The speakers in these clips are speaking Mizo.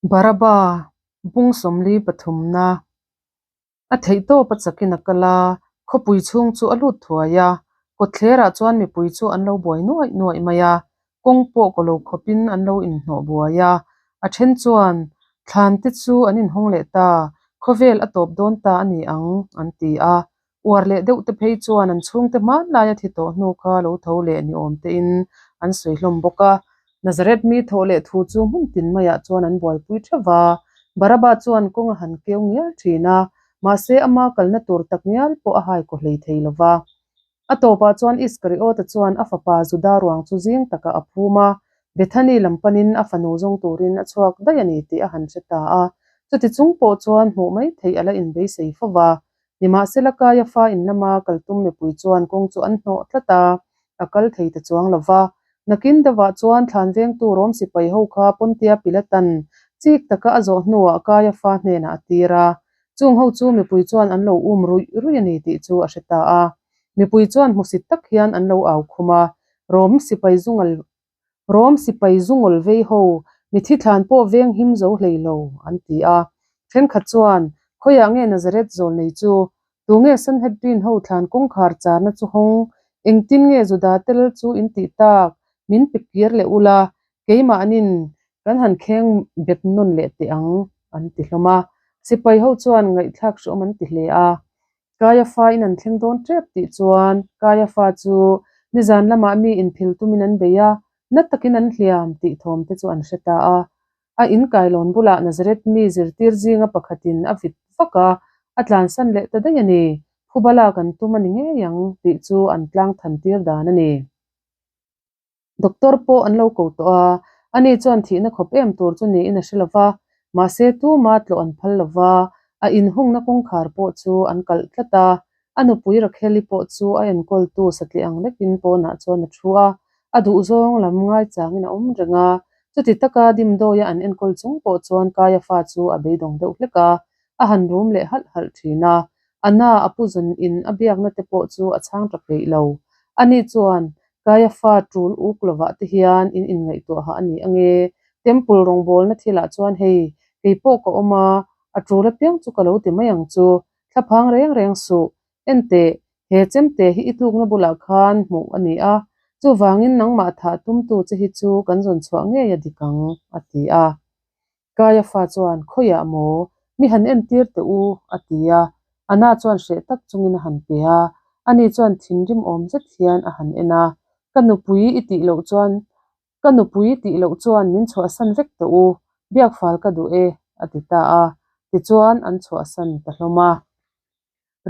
Baraba, bung sawmli pathumna a theihtawp a chakin a kal a, khawpui chhung chu a lut thuai a, kawtthlerah chuan mipui chu an lo buai nuaih nuaih mai a, kawng pawh kaw lo khawpin an lo inhnawh buai a, a then chuan thlan te chu an inhawng leh ta, khawvel a tawp dawn ta a ni ang an ti a, uar leh deuh te phei chuan an chhungte hmanlai a thi tawh hnu kha lo tho leh ni awm tein an sawi hlawm bawk a. Nazareth mi thawh leh thu chu hmun tin maiah chuan an buaipui theuh va, Baraba chuan kawng a han keu ngial thin a, mahse ama kalna tur tak ngial pawh a hai kaw hlei thei lo va. A tawpah chuan Iskariota chuan a fapa Juda ruang chu zing takah a phum a, Bethany lam panin a fanu zawng turin a chhuak daih a ni tih a han hre ta a. Chuti chung pawh chuan hmuh mai theih a la inbeisei fo va, Nimahsela Kaiafa in lama kal tum mipui chuan kawng chu an hnawh tlat a, a kal thei ta chuang lo va. Nakin deuhah chuan thlan vengtu Rom sipai ho kha Pontia Pilatan chik taka a zawh hnuah Kaiafa hnenah a tir a. Chung ho chu mipui chuan an lo um ruih ruih a ni tih chu a hre ta a. Mipui chuan hmusit tak hian an lo au khum a, Rom sipai zungal Rom sipai zungawl vei ho, mithi thlan pawh veng him zo hlei lo, an ti a. Thenkhat chuan, Khawiah nge Nazareth zawl nei chu? Tunge Sanhedrin ho thlan kawngkhar charna chu hawng? Engtin nge Juda tel chu in tih tak? Min pe kir leh ula, keimahnin kan han kheng bet nawn leh teh ang, an ti hlawm a. Sipai ho chuan ngaihthlak hreawm an ti hle a. Kaiafa in an thleng dawn tep tih chuan Kaiafa chu nizan lamah mi inphil tumin an bei a, na takin an hliam tih thawm te chu an hre ta a. A in kailawn bulah Nazareth mi zirtir zinga pakhatin a vit vak a, a tlansan leh ta daih a ni. Phuba lak an tum a ni ngei ang tih chu an tlang than tir dan a ni. Doctor pawh an lo ko tawh a, ani chuan thihna khawp em tur chu niin a hre lo va, mahse tuma tlawh an phal lo va, a inhungna kawngkhar pawh chu an kalh tlat a. A nupui Rakheli pawh chu a enkawltu satliah ang lekin pawnah chuan a thu a, a duhzawng lam ngaichangin a awm reng a. Chuti taka dimdawia an enkawl chung pawh chuan Kaiafa chu a beidawng deuh hlek a, a han rum leh halh halh thin a. A na a pu zawn in a biakna te pawh chu a chhang ta peih lo. Ani chuan Kaiafa tul uk lovah te hian in inngaihtuah hah a ni ange. Temple rawngbawlna thilah chuan hei, kei pawh ka awm a, a tul apiang chu ka lo ti mai ang chu. Thlaphang reng reng suh. Enteh, he chemte hi i tlukna bulah khan hmuh a ni a, chuvangin nangmah thah tumtu che hi chu kan zawn chhuah ngei a dik ang, a ti a. Kaiafa chuan, Khawiah maw? Mi han entir teh u, a ti a. Anna chuan hreh tak chungin a han pe a. Ani chuan thinrim awm zet hian a han en a, Ka nupui i tih loh chuan, ka nupui tih loh chuan min chhuahsan vek teh u, biakfal ka duh e, a ti ta a. Tichuan an chhuahsan ta hlawm a.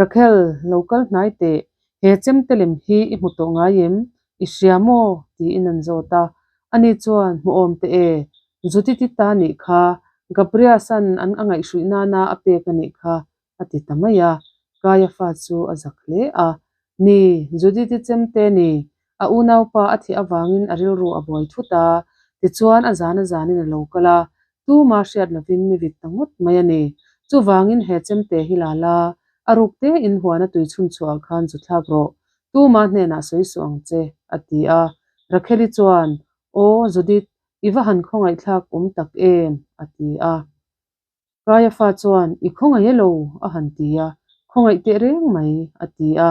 Rakhel, lo kal hnai teh, he chemte lem hi i hmu tawh ngai em? I hria maw? tiin an zawt a. Ani chuan, Hmuhawm teh e, Judith-i ta nih kha, Gabrias-a'n an a ngaihhruih nana a pek a nih kha, a ti ta mai a. Kaiafa chu a zak hle a. Ni, Judith-i chemte ni, a unaupa a thih avangin a rilru a buai thut a, tichuan a zan a zanin a lo kal a, Tuma hriat lovin mi vit ta ngawt mai a ni. Chuvangin he chemte hi la la, a ruk te in huan a tui chhun chhuah khan zu thlak rawh. Tuma hnenah sawi suh ang che, a ti a. Rakheli chuan, Aw, Judith, i va han khawngaihthlak awm tak em? a ti a. Kaiafa chuan, I khawngaih elo? a han ti a. Khawngaih teh reng mai, a ti a.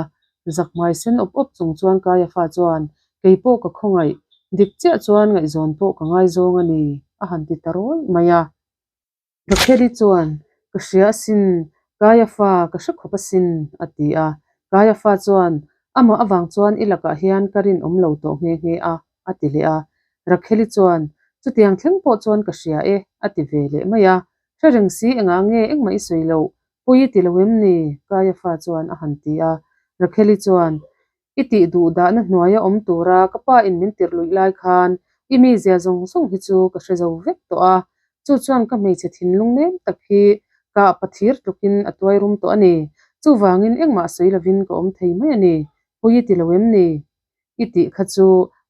Zak hmai sen awp awp chung chuan Kaiafa chuan, Kei pawh ka khawngaih, dik chiah chuan ngaihzawn pawh ka ngaizawng a ni, a han ti ta rawih mai a. Rakheli chuan, Ka hria asin, Kaiafa, ka hre khawp asin, a ti a. Kaiafa chuan, Amah avang chuan i lakah hian ka rinawm lo tawh nghe nghe a, a ti leh a. Rakheli chuan, Chutiang thleng pawh chuan ka hria e, a ti ve leh mai a. Hre reng si engah nge engmah i sawi loh, pawi i ti lo em ni? Kaiafa chuan a han ti a. Rakheli chuan, I tih duh dahna hnuaia awm tura ka pa in min tirh luih lai khan i mizia zawng zawng hi chu ka hre zo vek tawh a, chu chuan ka hmeichhe thinlung nem tak hi kah pathir tlukin a tuai rum tawh a ni. Chuvangin engmah sawi lovin ka awm thei mai a ni. Pawi i ti lo em ni? I tih kha chu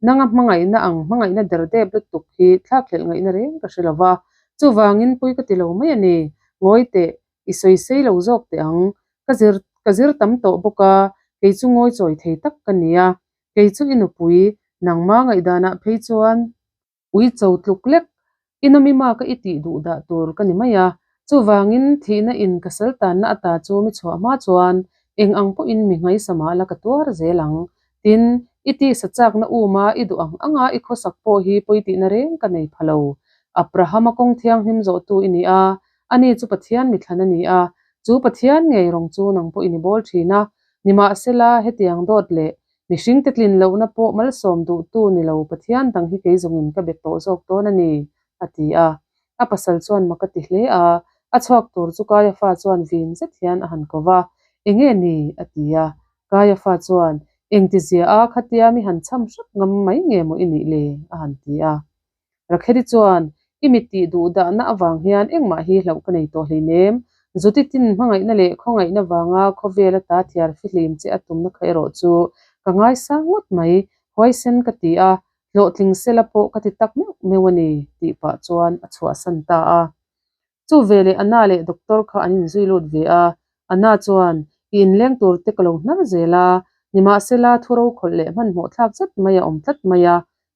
nanga hmangaihna ang hmangaihna der dep lutuk hi thlakhlelh ngaihna reng ka hre lo va, chuvangin pawi ka ti lo mai a ni. Ngawi teh, I sawi sei lo zawk teh ang. Ka zir ka zir tam tawh bawk a, kei chu ngawi chawi thei tak ka ni a. Kei chu i nupui, nangma ngaihdanah phei chuan ui cho tluk lek. I nawmi maka i tih duh dah tur ka ni mai a, chuvangin thihna in ka sal tanna ata chu mi chhuah hma chuan eng ang pawhin mi ngaisa mah la ka tuar zel ang. Tin, i tisa chakna uma i duh ang anga i khawsak pawh hi pawi tihna reng ka nei pha lo. Abrahama kawng thianghlim zawhtu i ni a, ani chu Pathian mithlan a ni a, chu Pathian ngei rawng chu nang pawh i ni bawl thin a, nimahsela hetiang dawt leh Mihringte tlin lohna pawh malsawm duhtu ni lo Pathian dang hi kei zawngin ka be tawh zawk dawn a ni, a ti a. A pasal chuan mak a ti hle a, a chhuak tur chu Kaiafa chuan vin zet hian a han ko va, Enge ni? a ti a. Kaiafa chuan, Engtizia a khatia mi han cham hrep ngam mai nge maw i nih le? a han ti a. Rakheli chuan, I mit tih duh dahna avang hian engmah hi hlauh ka nei tawh hleinem. Zuti tin hmangaihna leh khawngaihna vanga khawvel ata thiar fihlim che a tumna kha erawh chu ka ngaisang ngawt mai, huaisen ka ti a, hlawhtling sela pawh ka ti tak meuh meuh a ni, tih pah chuan a chhuahsan ta a. Chu veleh Anna leh doctor kha an inzui lut ve a, Anna chuan, I inleng tur te ka lo hnar zel a, nimahsela thu ro khawlh leh hmanhmawh thlak zet mai a awm tlat mai a,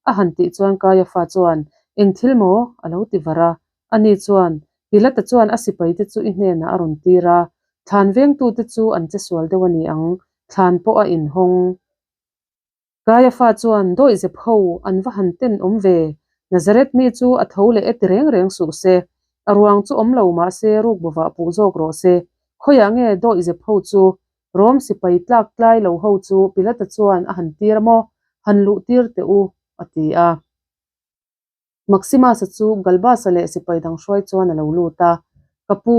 a han tih chuan Kaiafa chuan, Eng thil maw? a lo ti var a. Ani chuan, Pilata chuan a sipai te chu i hnenah a rawn tir a, thlan vengtute chu an che sual deuh a ni ang, thlan pawh a inhawng. Kaiafa chuan dawih zep ho an va han ten awm ve, Nazareth mi chu a tho leh e ti reng reng suh se, a ruang chu awm lo mah se ruk bawvah puh zawk rawh se, khawiah nge dawih zep ho chu? Rom sipai tlak tlai lo ho chu Pilata chuan a han tir a maw? Han luh tir teh u, a ti a. Maximus-a chu Galbas-a leh sipai dang hruai chuan a lo lut a, Ka pu,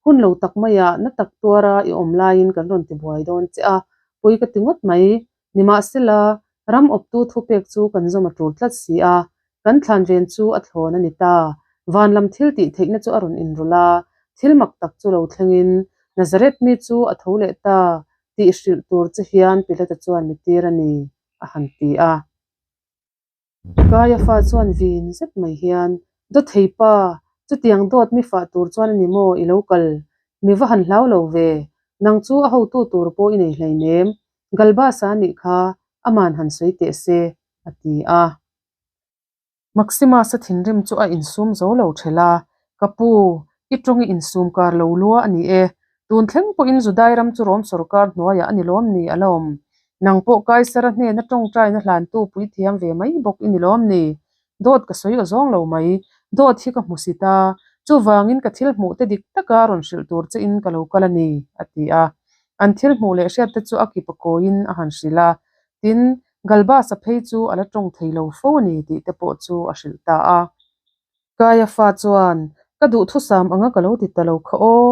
hun lo tak maiah na tak tuara i awm laiin kan rawn ti buai dawn che a, pui ka ti ngawt mai. Nimahsela, ram awptu thupek chu kan zawm a tul tlat si a, kan thlan ven chu a thlawn a ni ta. Van lam thil tih theihna chu a rawn inrawlh a, thil mak tak chu lo thlengin Nazareth mi chu a tho leh ta tih hrilh tur che hian Pilata chuan mi tir a ni, a han ti a. Kaiafa chuan vin zet mai hian, Dawthei pa, chutiang dawt mi fah tur chuan a ni maw i lo kal? Mi va han hlau lo ve, nang chu a hotu tur pawh i nei hleinem, Galbasa nih kha aman han sawi teh se, a ti a. Maximus-a thinrim chu a insum zo lo ṭhelh a, Ka pu, i tawng i insum kar lo lua a ni e. Tun thleng pawhin Judai ram chu Rom sawrkar hnuaiah a ni lawm ni a la awm. Nang pawh Kaisara hnena tawngtaina hlantu puithiam ve mai bawk i ni lawm ni? Dawt ka sawi aw zawng lo mai. Dawt hi ka hmu si ta. Chuvangin ka thil hmuh te dik taka rawn hrilh tur che in ka lo kal a ni, a ti a. An thil hmuh leh hriat te chu a kip a kawiin a han hrilh a. Tin, Galbasa phei chu a la tawng thei lo fo a ni tih te pawh chu a hrilh ta a. Kaiafa chuan, Ka duhthusam anga ka lo ti ta lo kha aw,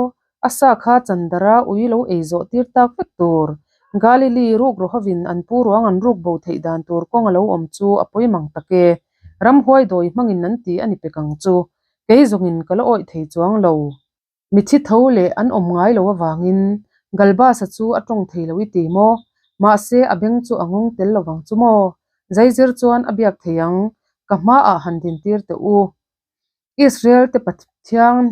a sa kha chandara ui lo ei zawh tir tak vek tur. Galili ruk rawhovin an pu ruang an ruk bo theih dan tur kawng a lo awm chu a pawi mang tak e. Ramhuai dawi hmangin an ti a ni pek ang chu. Kei zawngin ka la awih thei chuang lo. Mithi tho leh an awm ngai lo avangin Galbasa chu a tawng thei lo i ti maw? Mahse a beng chu a ngawng tel lo vang chu maw? Zaizir chuan a biak thei ang, ka hmaah han dintir teh u. Israel te Pathian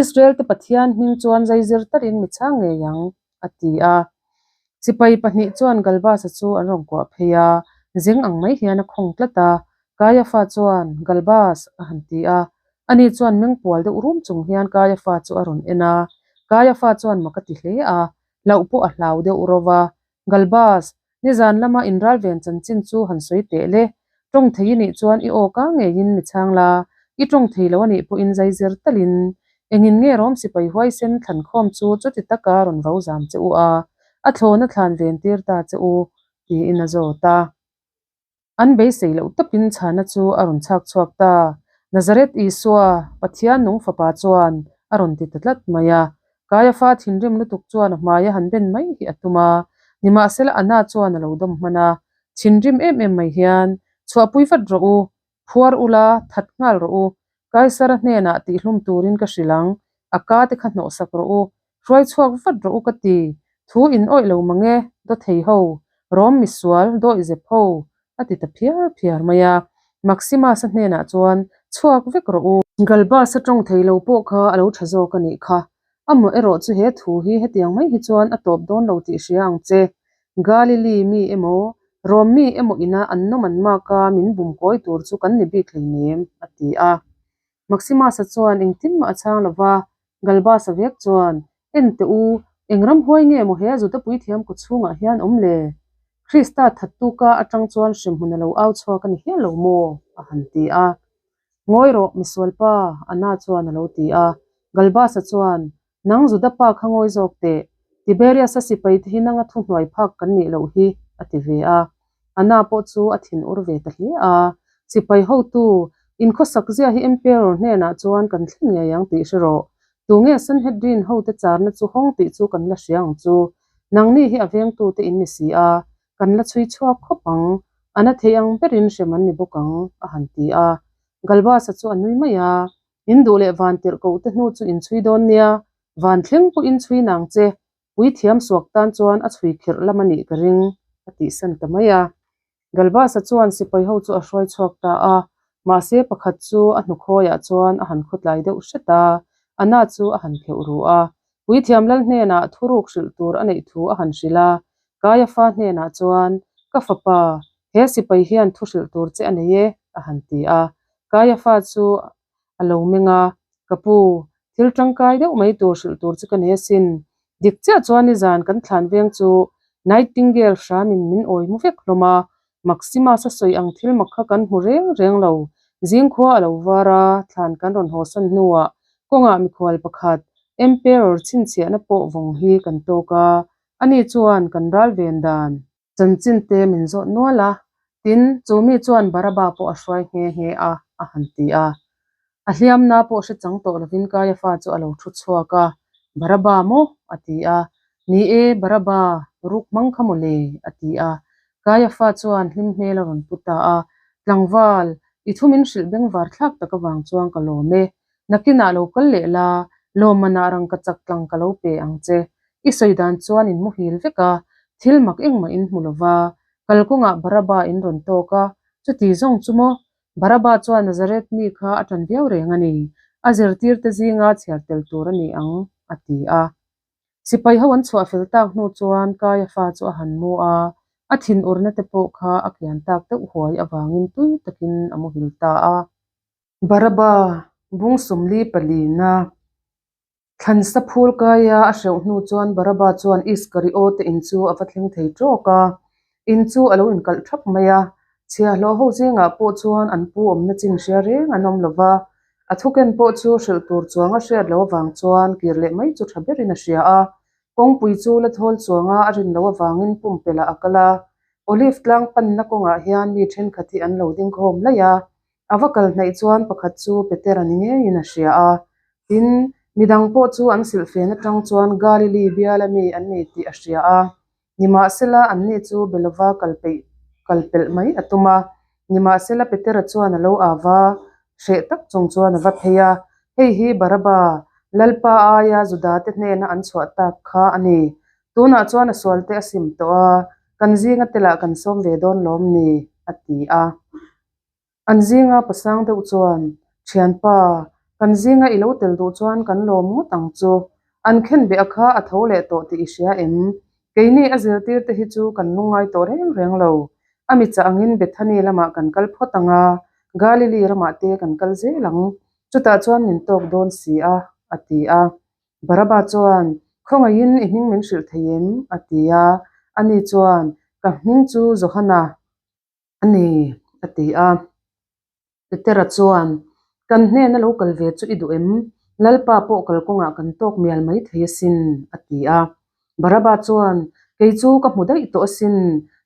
Israel te Pathian hming chuan zaizir tarin mi chhang ngei ang, a ti a. Sipai pahnih chuan Galbasa chu an rawn kuah phei a, zeng ang mai hian a khawng tlat a. Kaiafa chuan, Galbas, a han ti a. Ani chuan mengpual deuh rum chung hian Kaiafa chu a rawn en a. Kaiafa chuan mak a ti hle a, hlauh pawh a hlau deuh ro va. Galbas, nizan lama inral ven chanchin chu han sawi teh le. Tawng thei i nih chuan i aw ka ngeiin mi chhang la, i tawng thei lo a nih pawhin zaizir talin engin nge rawm sipai huaisen thlankhawm chu chuti taka rawn vo zam che u a, a thlawn a thlan ven tir ta che u, tiin a zawt a. An beisei loh tawpin chhana chu a rawn chhak chhuak ta. Nazareth Isua, Pathian nung fapa chuan a rawn ti ta tlat mai a. Kaiafa thinrim lutuk chuan a hmai a han ben mai hi a tum a, nimahsela Anna chuan a lo dawm hman a. Thinrim em em mai hian, Chhuahpui vat rawh u, phuar ula, that nghal rawh u, Kaisara hnenah tihhlum turin ka hrilh ang, a ka te kha hnawhsak rawh u, hruai chhuak vat rawh u ka ti, thu in awih lo mang e, dawthei ho, rawm misual, dawih zep ho, a ti ta phiar phiar mai a. Maximus-a hnenah chuan, Chhuak vek rawh u. Galbas-a tawng thei lo pawh kha a lo tha zawk a nih kha. Amaw erawh chu he thu hi hetiang mai hi chuan a tawp dawn lo tih hria ang che. Galili mi emaw, Rom mi emaw ina an nawm an mak a min bum kawi tur chu kan ni bik hleinem, a ti a. Maximus-a chuan engtin mah a chhang lo va, Galbas-a vek chuan, En teh u, eng ramhuai nge maw he Juda puithiam kaw chhungah hian awm le? Krista thattu ka atang chuan hremhmun a lo au chhuak a ni hial lo maw? a han ti a. Ngawi rawh, misualpa, Anna chuan a lo ti a. Galbas-a chuan, Nang Juda pa kha ngawi zawk teh, Tiberius-a sipai te hi nanga thuhnuai phak kan nih loh hi, a ti ve a. Anna pawh chu a thin ur ve ta hle a. Sipai hotu, inkhawsak zia hi Emperor hnenah chuan kan thlen ngei ang tih hre rawh. Tunge Sanhedrin hote charna chu hawng tih chu kan la hria ang chu. Nangni hi a vengtute in ni si a, kan la chhui chhuak khawp ang. A na thei ang berin hrem an ni bawk ang, a han ti a. Galbas-a chu a nui mai a. In duh leh van tirh koh te hnu chu in chhui dawn nia, van thleng pawh in chhui nang che, puithiam suak tan chuan a chhui khirh lam a nih ka ring, a tihsan ta mai a. Galbas-a chuan sipai ho chu a hruai chhuak ta a, mahse pakhat chu a hnukhawiah chuan a han khawtlai deuh hret a, Anna chu a han kheuh ru a. Puithiam lal hnenah thuruk hrilh tur a neih thu a han hrilh a, Kaiafa hnenah chuan, Ka fapa, he sipai hian thu hrilh tur che a nei e, a han ti a. Kaiafa chu a lo meng a, Ka pu, thil tangkai deuh mai tur hrilh tur che ka nei asin. Dik chiah chuan nizan kan thlan veng chu Nightingale hramin min awi mu vek hlawm a, Maximus a sawi ang thil mak kha kan hmu reng reng lo. Zingkhua a lo var a, thlan kan rawn hawsan hnuah kawngah mikhual pakhat, Emperor chhinchhiahna pawh vawng hi kan tawk a, ani chuan kan ral ven dan. Chanchin te min zawt nual a, tin, chu mi chuan Baraba pawh a hruai nghe nghe a, a han ti a. A hliamna pawh hre chang tawh lovin Kaiafa chu a lo thu chhuak a, Baraba maw? a ti a. Ni e, Baraba, ruk hmang kha maw le? a ti a. Kaiafa chuan hlim hmel a rawn pu ta a, Tlangval, i thu min hrilh bengvar thlak tak avang chuan ka lawm e. Nakinah lo kal leh la, lawmmanah rangka chak tlang ka lo pe ang che. I sawi dan chuan in muhil vek a, thil mak engmah in hmu lova, kalkawngah Baraba in rawn tawk a, chuti zawng chu maw? Baraba chuan Nazareth mi kha a ṭan viau reng a ni, a zirtirte zinga chhiar tel tur a ni ang, a ti a. Sipai ho an chhuah fel tak hnu chuan Kaiafa chu a han mu a, a thinurna te pawh kha a kian tak deuh huai avangin tui takin a muhil ta a. Baraba, bung 44 palina. Thlansa phul kaia a hreuh hnu chuan Baraba chuan Iskariawte in chu a va thleng thei tawk a, in chu a lo inkalh thap mai a. Chhiahhlawh ho zingah pawh chuan an pu awmna chin hria reng an awm lo va, a thuken pawh chu hrilh tur chuang a hriat loh avang chuan kir leh mai chu tha berin a hria a. Kawngpui chu la thawl chuanga a rin loh avangin pumpelh ah a kal a. Olive tlang panna kawngah hian mi thenkhat hi an lo ding khawm laih a, A va kal hnaih chuan pakhat chu Petera ni ngeiin a hria a, tin, midang pawh chu an silhfen atang chuan Galili biala mi an ni tih a hria a. Nimahsela, anni chu Belova kal peih kal pelh mai a tum a. Nimahsela, Petera chuan a lo au va, hreh tak chung chuan a va phei a, Hei hi Baraba, Lalpa aia Judate hnena an chhuah tak kha a ni. Tunah chuan a sualte a sim tawh a, kan zinga telah kan sawm ve dawn lawm ni, a ti a. An zinga pasang deuh chuan, Thianpa, kan zinga i lo tel duh chuan kan lawm ngawt ang chu. An khenbeh a kha a tho leh tawh tih i hria em? Keini a zirtir te hi chu kan lungngai tawh reng reng lo. A mi chah angin Bethany lamah kan kal phawt ang a, Galili ramah te kan kal zel ang. Chutah chuan min tawk dawn si a, a ti a. Baraba chuan, Khawngaihin i hming min hrilh thei em? a ti a. Ani chuan, Ka hming chu Johana. A ni, a ti a. Petera chuan, Kan hnena lo kal ve chu i duh em? Lalpa pawh kalkawngah kan tawk mial mai thei asin, a ti a. Baraba chuan, Kei chu ka hmu daih tawh asin,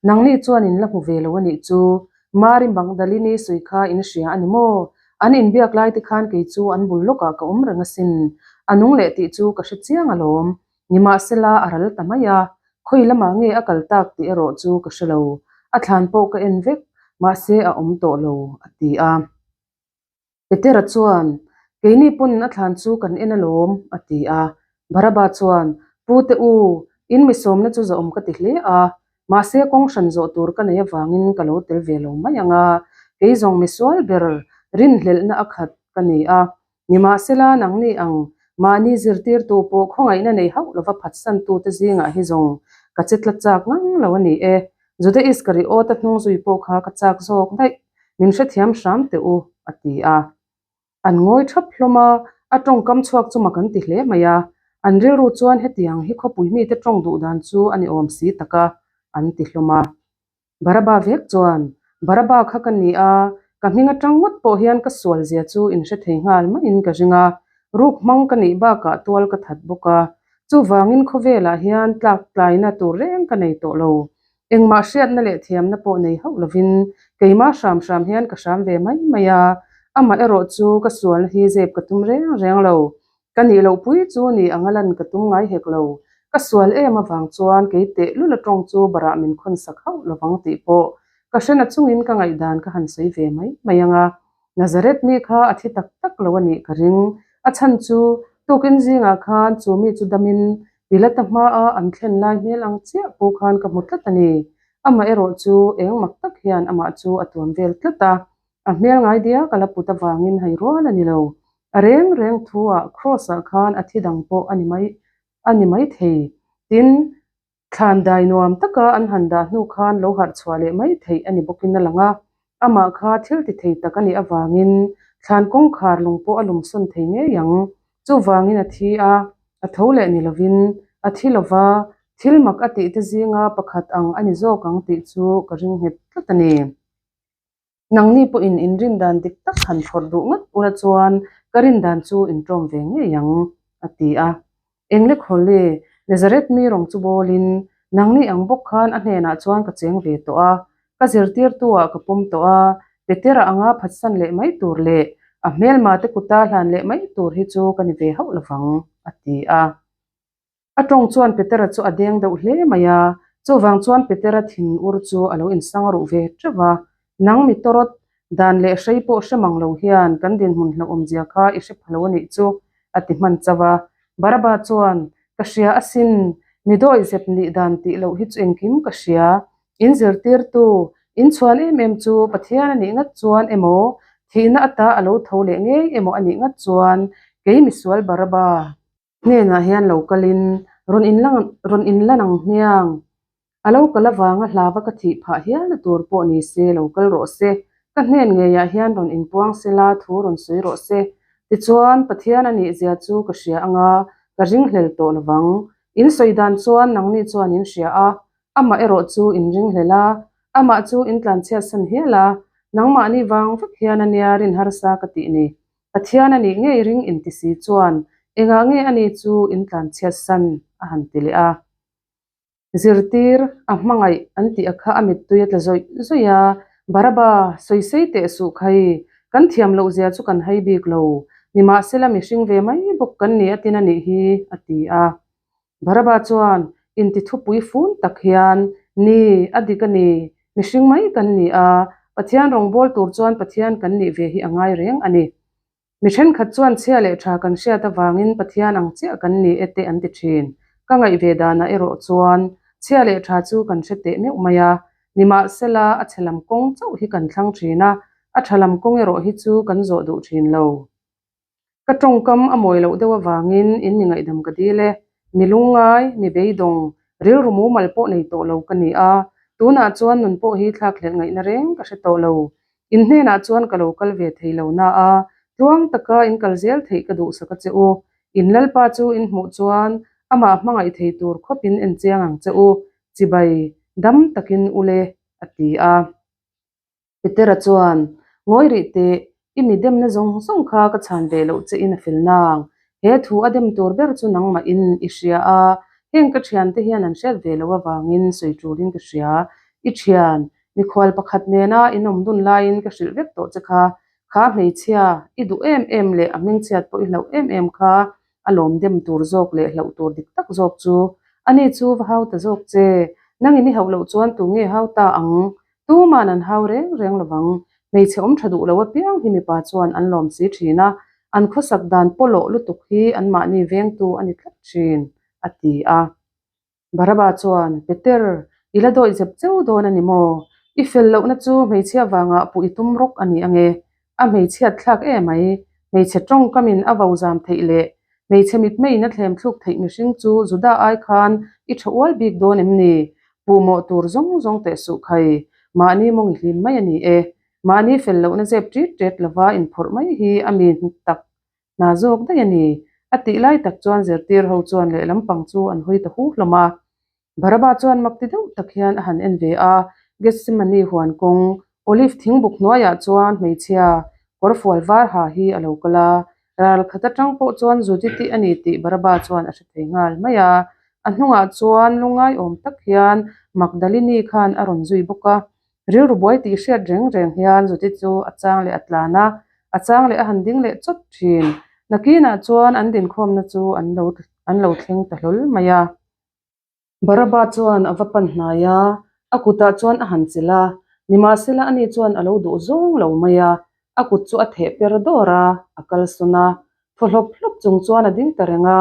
nangni chuan in la hmu ve lo a nih chu. Mari Magdalini sawi kha in hria a ni maw? An inbiak lai te khan kei chu an bul lawkah ka awm reng asin. A nung leh tih chu ka hre chiang alawm. Nimahsela a ral ta mai a, khawi lamah nge a kal tak tih erawh chu ka hre lo, a thlan pawh ka en vek, mahse a awm tawh lo, a ti a. Petera chuan, Keini pawn a thlan chu kan en alawm, a ti a. Baraba chuan, Pute u, in mi sawmna chu zawhawm ka ti hle a, mahse kawng hran zawh tur ka nei avangin ka lo tel ve lo mai ang a, kei zawng misual ber rinhlelhna a khat ka ni a, Nimahsela, nangni ang mahni zirtirtu pawh khawngaihna nei hauh lova phatsantute zingah hi zawng ka che tla chak ngang lo a ni e. Juda Iskariota hnung zui pawh kha ka chak zawk daih, min hrethiam hram teh u, a ti a. An ngawi thap hlawm a, a tawngkam chhuak chu mak an ti hle mai a. An rilru chuan hetiang hi khawpui mite tawng duh dan chu a ni awm si tak a, an ti hlawm a. Baraba vek chuan, Baraba kha ka ni a, ka hming atang ngawt pawh hian ka sual zia chu in hre thei nghal maiin ka ring a, ruk hmang ka nih bakah tual ka that bawk a, chuvangin khawvelah hian tlak tlaina tur reng ka nei tawh lo. Engmah hriatna leh thiamna pawh nei hauh lovin keimah hram hram hian ka hram ve mai mai a, amah erawh chu ka sualna hi zep ka tum reng reng lo. Ka nih loh pui chu ni anga lan ka tum ngai hek lo. Ka sual em avang chuan kei teh lul atawng chu barah min khawn sak hauh lovang tih pawh ka hrena chungin ka ngaihdan ka han sawi ve mai mai ang a. Nazareth mi kha a thi tak tak lo a nih ka ring. A chhan chu tukin zingah khan chu mi chu damin Pilata hmaa an thlen lai hmel ang chiah pawh khan ka hmu tlat a ni. Amah erawh chu eng mak tak hian amah chu a tuam vel tlat a. A hmel ngai diak a la put avangin hei rual a ni lo. A reng reng thu-ah Kraws-ah khan a thi dang pawh a ni mai a ni mai thei. Tin, thlan dai nuam taka an han dah hnu khan lo harh chhuah leh mai theih a ni bawkin a lang a. Amah kha thil ti thei tak a nih avangin thlan kawngkhar lung pawh a lumsawn thei ngei ang. Chuvangin a thi a, a tho leh ni lovin a thi lova, thil mak a tih te zinga pakhat ang a ni zawk ang tih chu ka ring nghet tlat a ni. Nangni pawhin in rin dan dik tak han phawrh duh ngat ula chuan ka rin dan chu in ṭawm ve ngei ang, a ti a. Engle Khawle, Nazareth mi rawng chu bawlin, nangni ang bawk khan a hnenah chuan ka cheng ve tawh a, ka zirtirtu-ah ka pawm tawh a, Petera anga phatsan leh mai tur leh a hmelma te kuta hlan leh mai tur hi chu ka ni ve hauh lovang, a ti a. A tawng chuan Petera chu a deng deuh hle mai a, chuvang chuan Petera thin ur chu a lo insang ruh ve teuh va. Nang mi tawrawt, dan leh hrei pawh hre mang lo hian kan dinhmun hlauhawmzia kha i hre pha lo a nih chu, a ti hman chauh a. Baraba chuan, Ka hria asin, mi dawih zep nih dan tih loh hi chu engkim ka hria. In zirtirtu, in chhuan em em chu Pathian a nih ngat chuan emaw, thihna ata a lo tho leh ngei emaw a nih ngat chuan, kei misual Baraba, Hnenah hian lo kalin rawn inlang rawn inlan ang hmiang. A lo kal avanga hlava ka thih phah hialna tur pawh ni se lo kal rawh se, ka hnen ngeiah hian rawn inpuang sela thu rawn sawi rawh se. Tichuan, Pathian a nih zia chu ka hria anga ka ringhlel tawh lovang. In sawi dan chuan nangni chuan in hria a, amah erawh chu in ringhlel a, amah chu in tlanchhiatsan hial a, nangmahni vang vek hian a nia rin harsa ka tih ni. Pathian a nih ngei ring inti si chuan engah nge a ni chu in tlanchhiat san a han ti leh a. Zirtir a hmangaih an tih a kha a mittui a tla zawih zawih a, Baraba, sawisei teh suh khai, kan thiam loh zia chu kan hai bik lo, nimahsela mihring ve mai bawk kan ni a tin a nih hi, a ti a. Baraba chuan inti thupui fun tak hian, Ni, a dik a ni, mihring mai kan ni a, Pathian rawngbâwl tur chuan Pathian kan nih ve hi a ngai reng a ni. Mi thenkhat chuan chhia leh tha kan hriat avangin Pathian ang chiah kan ni e te an ti thin. Ka ngaih ve danah erawh chuan chhia leh tha chu kan hre teh meuh mai a, nimahsela a chhe lam kawng chauh hi kan thlang thin a, a tha lam kawng erawh hi chu kan zawh duh thin lo. Ka tawngkam a mawi loh deuh avangin in mi ngaihdam ka dil e. Mi lungngai, mi beidawng, rilru mumal pawh nei tawh lo ka ni a, tunah chuan nun pawh hi thlakhlelh ngaihna reng ka hre tawh lo. In hnenah chuan ka lo kal ve thei lo na a, tluang taka in kal zel theih ka duhsak a che u. In Lalpa chu in hmuh chuan amah hmangaih thei tur khawpin en chiang ang che u, chibai dam takin u le, a ti a. Petera chuan, Ngawi rih teh, i mi demna zawng zawng kha ka chhan ve loh che in a fel nang. He thu a dem tur ber chu nangmah in i hria a, heng ka thiante hian an hriat ve loh avangin sawi tulin ka hria. I thian, mikhual pakhat nena in awm dun laiin ka hrilh vek tawh che kha, kha hmeichhia, i duh em em leh a hmingchhiat pawh i hlauh em em kha a lawm dem tur zawk leh hlauh tur dik tak zawk chu ani chu va hau ta zawk che. Nangin i hauh loh chuan tu nge hau ta ang? Tuman an hau reng reng lovang. Hmeichhe awm tha duh lo apiang hi mipa chuan an lawm si thin a, an khawsak dan pawlawh lutuk hi anmahni vengtu a ni tlat thin, a ti a. Baraba chuan, Peter, i la dawih zep cheu dawn a ni maw? I fel lohna chu hmeichhia vangah puh i tum rawk a ni ange. A hmeichhiat thlak e mai. Hmeichhe tawngkamin a vo zam theih leh hmeichhe mitmeiin a thlem thluk theih mihring chu Juda ai khan i tha ual bik dawn em ni? Puh mawh tur zawng zawng teh suh khai. Mahni mawng i hlim mai a ni e. Mahni fel lohna zep ṭit ṭet lova inphawrh mai hi a mi tak hna zawk daih a ni. A tih lai tak chuan zirtir ho chuan lehlam pang chu an hawi ta hu hlawm a. Baraba chuan mak ti deuh tak hian a han en ve a, Gethsemane huan kawng, Olive thingbuk hnuaiah chuan hmeichhia kawrfual var ha hi a lo kal a, ral khat atang pawh chuan Judith-i a ni tih Baraba chuan a hre thei nghal mai a. A hnungah chuan lungngai awm tak hian Magdalini khan a rawn zui bawk a, rilru buai tih hriat reng reng hian Judith chu a chang leh a tlan a, a chang leh a han ding leh chawt thin. Nakinah chuan an dinkhawmna chu an lo an lo thleng ta hlawl mai a. Baraba chuan a va pan hnai a, a kutah chuan a han chelh a, nimahsela ani chuan a lo duh zawng lo mai a, a kut chu a theh per dawr a, a kalsawn a, thaw hlawp hlawp chung chuan a ding ta reng a.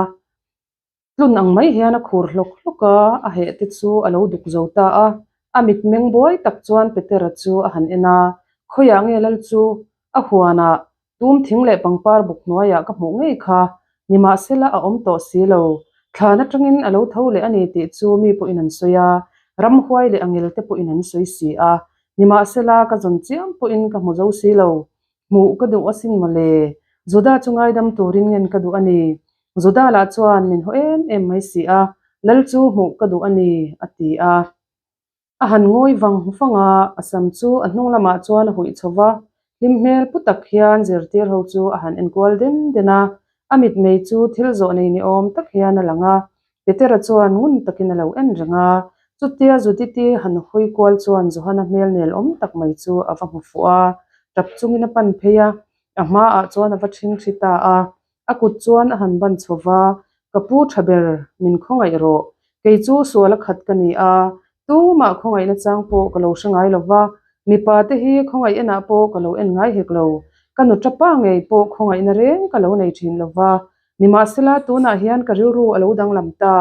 Tlun ang mai hian a khur hlawk hlawk a, a heh te chu a lo duk zo ta a, a mitmeng buai tak chuan Petera chu a han en a, Khawiah nge lal chu? A huanah tum thing leh pangpar buk hnuaiah ka hmuh ngei kha, nimahsela a awm tawh si lo. Thlan atangin a lo tho leh a ni tih chu mi pawhin an sawi a, ramhuai leh angel te pawhin an sawi si a, nimahsela ka zawn chiam pawhin ka hmu zo si lo. Hmuh ka duh asin mawle, Juda chu ngaidam turin ngen ka duh a ni. Juda lah chuan min haw em em mai si a, Lal chu hmuh ka duh a ni, a ti a. A han ngawi vang vang a, a sam chu a hnung lamah chuan a huih chho va, hlim hmel pu tak hian zirtir ho chu a han enkual den den a, a mitmei chu thil zawh nei ni awm tak hian a lang a, Petera chuan ngun takin a lo en reng a, chutia Judith-i han hawi kual chuan Johana hmel nel awm tak mai chu a va hmu fuh a, tap chungin a pan phei a, a hmaah chuan a va ṭhingṭhi ta a, a kut chuan a han ban chho va, Ka pu ṭha ber, min khawngaih rawh. Kei chu sual a khat ka ni a, tumah khawngaihna chang pawh ka lo hre ngai lo va, mipa te hi khawngaih enah pawh ka lo en ngai hek lo, ka nu ṭapa ngei pawh khawngaihna reng ka lo nei ṭhin lo va, Nimahsela, tunah hian ka rilru a lo danglam ta.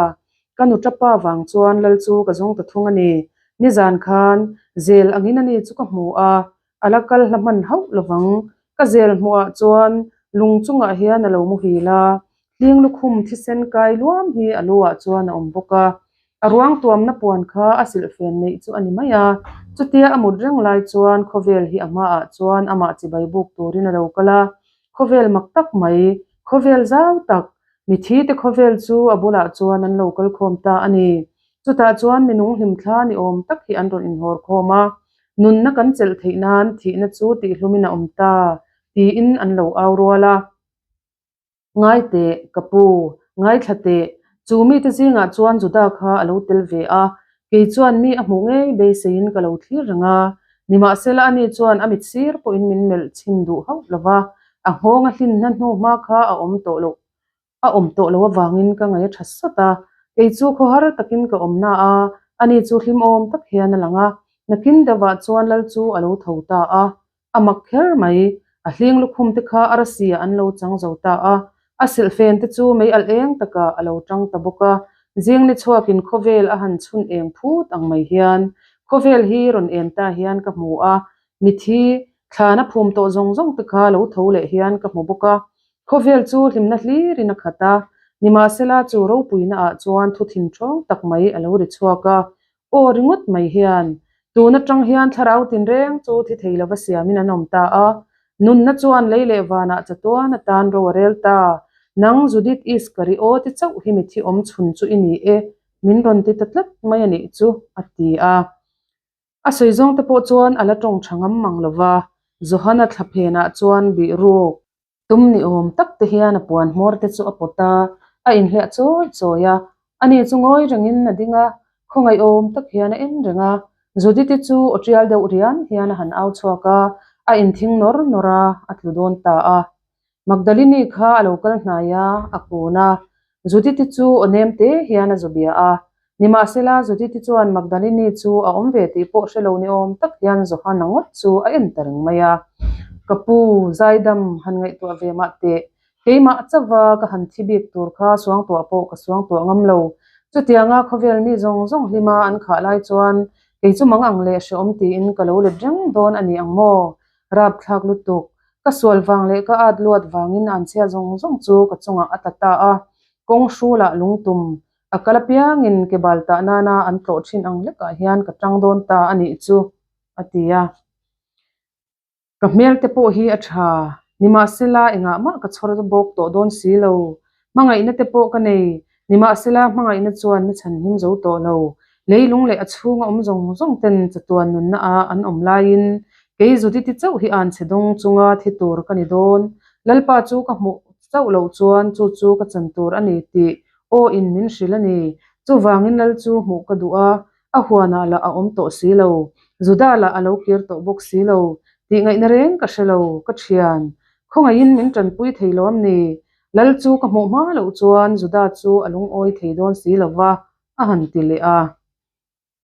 Ka nu tapa vang chuan lal chu ka zawng ta thung a ni. Nizan khan zel angin ani chu ka hmu a, a la kal hla hman hauh lovang. Ka zel hmuhah chuan lung chungah hian a lo muhil a, hling lukhum thisen kai luam hi a luah chuan a awm bawk a. A ruang tuamna puan kha a silhfen neih chu a ni mai a, chutia a mut reng lai chuan khawvel hi a hmaah chuan amah chibai buk turin a lo kal a, khawvel mak tak mai, khawvel zau tak, mithi te khawvel chu a bulah chuan an lo kal khawm ta a ni. Chutah chuan minung hlimthla ni awm tak hi an rawn inhawr khawm a, nunna kan chelh theih nan thihna chu tihhlumin a awm ta, tiin an lo au rual a. Ngai teh, ka pu, ngaithla teh, chu mite zingah chuan Juda kha a lo tel ve a, kei chuan mi a hmuh ngei beiseiin ka lo thlir reng a. Nimahsela ani chuan a mit sir pawhin min melh chhin duh hauh lo va, a nghawng a hlinna hnu hma kha a awm tawh loh a awm tawh loh avangin ka ngaih a tha sawt a. Kei chu khawhar takin ka awm na a, ani chu hlimawm tak hian a lang a. Nakin deuhah chuan lal chu a lo tho ta a, A mak kher mai, a hling lukhum te kha arasi ah an lo chang zo ta a, a silhfen te chu mei alh eng takah a lo tang ta bawk a, zing ni chhuakin khawvel a han chhun eng phut ang mai hian khawvel hi rawn en ta hian ka hmu a, mithi thlan a phum tawh zawng zawng te kha lo tho leh hian ka hmu bawk a, khawvel chu hlimna hlirin a khat a, nimahsela chu ropuina ah chuan thu thin ṭhawng tak mai a lo ri chhuak a, Aw ringawt mai hian, tun atang hian thlarau tinreng chu thi thei lova siamin an awm ta a, nunna chuan lei leh vanah chatuan atan ro a rel ta. Nang Judith Iskariot i chauh hi mithi awm chhun chu i ni e, min rawn ti ta tlat mai a nih chu, a ti a. A sawi zawng te pawh chuan a la tawng tha ngam mang lova, Johana thla phenah chuan bih ruk. Tum ni awm tak te hian a puan hmawr te chu a pawt a, a inhliah chawi chawi a. Ani chu ngawi rengin a ding a, khawngaih awm tak hian a en reng a. Judith-i chu aw tial deuh rian hian a han au chhuak a, a inthing nawr nawr a, a tlu dawn ta a. Magdalini kha a lo kal hnai a, a kun a. Judith-i chu aw nem te hian a zu bia a. Nimahsela, Judith-i chuan Magdalini chu a awm ve tih pawh hre lo ni awm tak hian Johana ngawt chu a en ta reng mai a. Ka pu, zaidam han ngaihtuah ve mah teh. Keimah chauha ka han thi bik tur kha suangtuah pawh ka suangtuah ngam lo. Chutianga khawvel mi zawng zawng hlima an khah lai chuan kei chu mang ang leh hreawm tiin ka lo let reng dawn a ni ang maw? Rapthlak lutuk. Ka sual vang leh ka at luat vangin an chhia zawng zawng chu ka chungah a tla ta a. Kawng hrulah lungtum a kal apiangin ke bal tah nana an tlawh thin ang hlekah hian ka tang dawn ta a nih chu, a ti a. Ka hmel te pawh hi a tha, nimahsela engah mah ka chhawr bawk tawh dawn si lo. Hmangaihna te pawh ka nei, nimahsela hmangaihna chuan mi chhanhim zo tawh lo. Leilung leh a chhunga awm zawng zawng ten chatuan nunna ah an awm laiin kei Judith-i chauh hi an chhe dawng chunga thi tur ka ni dawn. Lalpa chu ka hmuh chauh loh chuan chu chu ka chan tur a ni tih aw in min hrilh a ni. Chuvangin Lal chu hmuh ka duh a, A huanah lah a awm tawh si lo, Juda lah a lo kir tawh bawk si lo, tih ngaihna reng ka hre lo, ka thian. Khawngaihin min tanpui thei lo am ni? Lal chu ka hmuh hma loh chuan Juda chu a lungawi thei dawn si lo va, a han ti leh a.